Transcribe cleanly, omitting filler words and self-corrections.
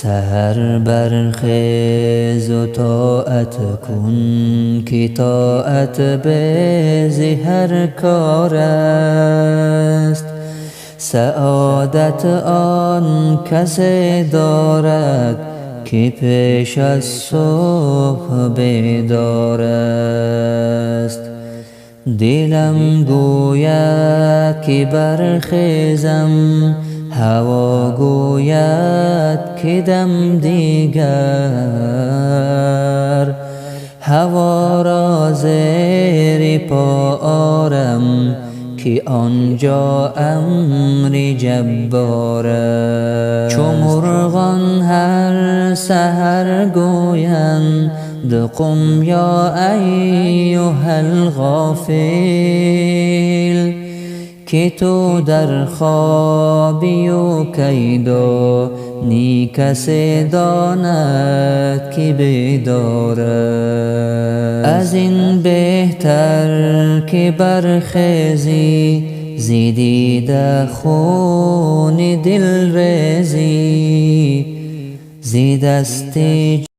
Саҳар бархезу тоат кун, ки тоат бези ҳар кор аст. Саодат он касе дорад, ки пеш аз субҳ бедор аст. Дилам гӯяд, ки бархезам, ҳаво гӯяд, ки дам дигар. Ҳаворо зери по орам, ки он ҷо амри ҷаббор аст. Чу мурғон ҳар саҳар гӯянд: قم يا أيها الغافل, ки ту дар хобию кай донӣ, касе донад, ки бедор аст. Аз ин беҳтар, ки бархезӣ, зи дида хуни дил резӣ, зи дасти